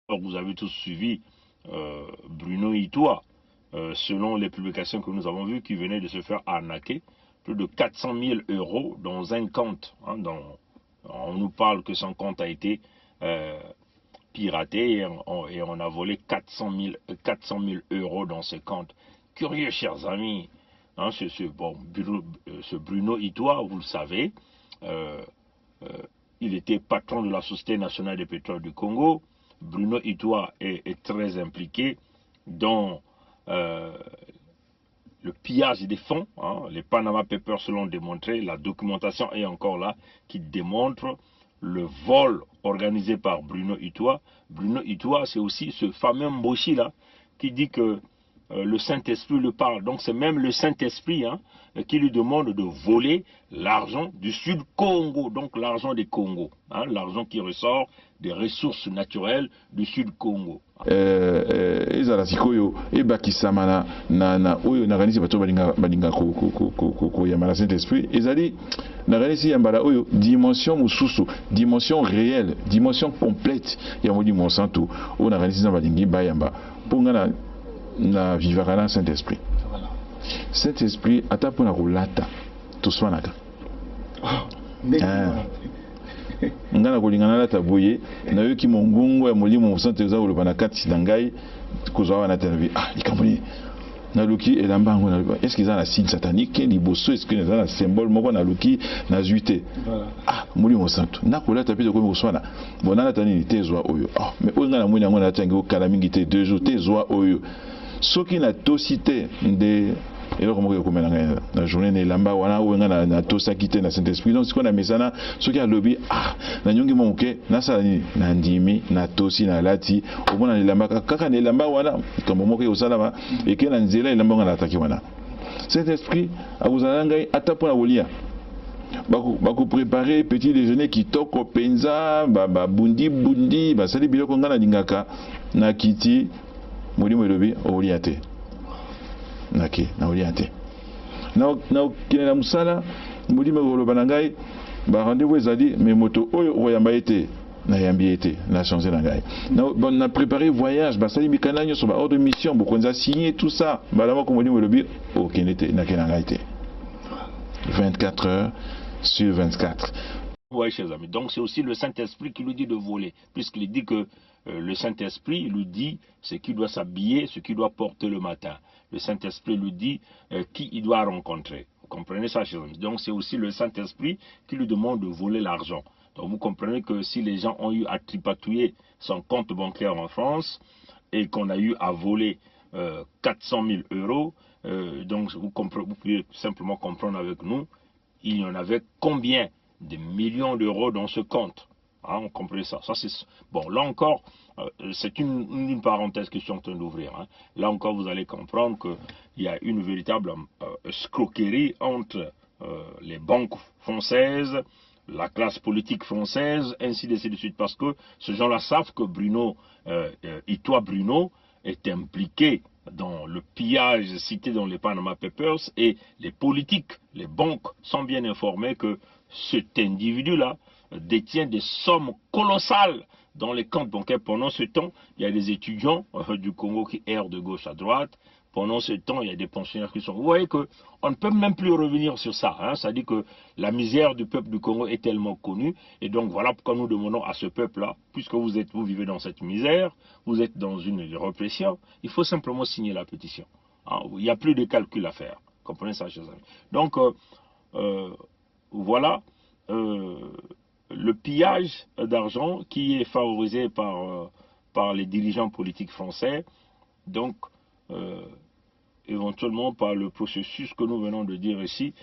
Vous avez tous suivi Bruno Itoua, selon les publications que nous avons vues, qui venait de se faire arnaquer plus de 400 000 euros dans un compte. Hein, on nous parle que son compte a été piraté et on a volé 400 000 euros dans ce compte. Curieux, chers amis, hein, bon, ce Bruno Itoua, vous le savez, il était patron de la Société nationale des pétroles du Congo. Bruno Itoua est très impliqué dans le pillage des fonds. Hein, les Panama Papers l'ont démontré, la documentation est encore là qui démontre le vol organisé par Bruno Itoua. Bruno Itoua, c'est aussi ce fameux Mboshi là qui dit que le Saint-Esprit le parle. Donc c'est même le Saint-Esprit, hein, qui lui demande de voler l'argent du Sud Congo, donc l'argent des Congo, hein, l'argent qui ressort des ressources naturelles du Sud Congo. Ezala sikoyo ebakisama na oyo nakanisi bato balinga koyamba na Saint-Esprit. Ezali nakanisi ya mbala oyo dimension mosusu, dimension réelle, dimension complète ya Molimo Santu oyo nakanisi na balingi bayamba, mpo nga na vivaka na Saint-Esprit. Saint-Esprit, ata mpona kolata toswanaka. Ah. Ngai na kolinga nalata boye, nayoki mongongo ya Molimo Mosantu eza koloba na kati na ngai: kozwa wana te. Nalobi: ah, likambo nini? Naluki elamba yango, nalobi: est ce que eza na signe satanique liboso? Est ce que eza na symbole moko? Naluki, nazwi te. Ah, Molimo Santu, nakolata mpe tokomi koswana. Bon, nalata nini? Te, ezwa oyo. Ah, mais oyo ngai namoni yango, nalati yango kala mingi te, 2 jours. Te, ezwa oyo. Soki natosi te, nde eloko moko ekomela ngai na journée na elamba wana oyo ngai natosaki te na Saint-Esprit. Donc sikoyo na mesana, soki alobi: ah, nanyongi mo moke, nasala nini? Nandimi, natosi, nalati. Omona na elamba kaka, na elamba wana likambo moko ekosalama, eke na nzela elamba ngai nalataki wana. Saint-Esprit akozala na ngai ata mpona kolia. Bakoprépare petit déjeuner kitoko mpenza, babundi-bundi, basali biloko ngai nalingaka. Na kiti, Molimo elobi: okolia te. Nake, nakolia te. Nakokende na mosala, Molimo ekoloba na ngai: barendez-vous ezali, mais moto oyo okoyamba ye te. Nayambi ye te, na change na ngai. Na préparé voyage, basali mikanda nyonso, baordre mission, bokonzi asigné tout ça. Mbala moko Molimo elobi: okende te. Nake na ngai te. 24 heures sur 24. Oui, chers amis. Donc c'est aussi le Saint-Esprit qui lui dit de voler, puisqu'il dit que le Saint-Esprit lui dit ce qu'il doit s'habiller, ce qu'il doit porter le matin. Le Saint-Esprit lui dit qui il doit rencontrer. Vous comprenez ça, chers amis? Donc c'est aussi le Saint-Esprit qui lui demande de voler l'argent. Donc vous comprenez que si les gens ont eu à tripatouiller son compte bancaire en France et qu'on a eu à voler 400 000 euros, donc vous pouvez simplement comprendre avec nous, il y en avait combien de millions d'euros dans ce compte. Hein, on comprend ça. Ça, c'est bon. Là encore, c'est une parenthèse que je suis en train d'ouvrir. Hein. Là encore, vous allez comprendre qu'il y a une véritable escroquerie entre les banques françaises, la classe politique française, ainsi de suite, parce que ces gens-là savent que Bruno, Itoua Bruno, est impliqué dans le pillage cité dans les Panama Papers et les politiques, les banques sont bien informées que cet individu-là détient des sommes colossales dans les comptes bancaires. Pendant ce temps, il y a des étudiants du Congo qui errent de gauche à droite. Pendant ce temps, il y a des pensionnaires qui sont. Vous voyez qu'on ne peut même plus revenir sur ça. Hein. C'est-à-dire que la misère du peuple du Congo est tellement connue. Et donc voilà pourquoi nous demandons à ce peuple-là, puisque vous vivez dans cette misère, vous êtes dans une répression, il faut simplement signer la pétition. Hein. Il n'y a plus de calcul à faire. Comprenez ça, chers amis. Donc, voilà le pillage d'argent qui est favorisé par les dirigeants politiques français. Donc, éventuellement par le processus que nous venons de dire ici.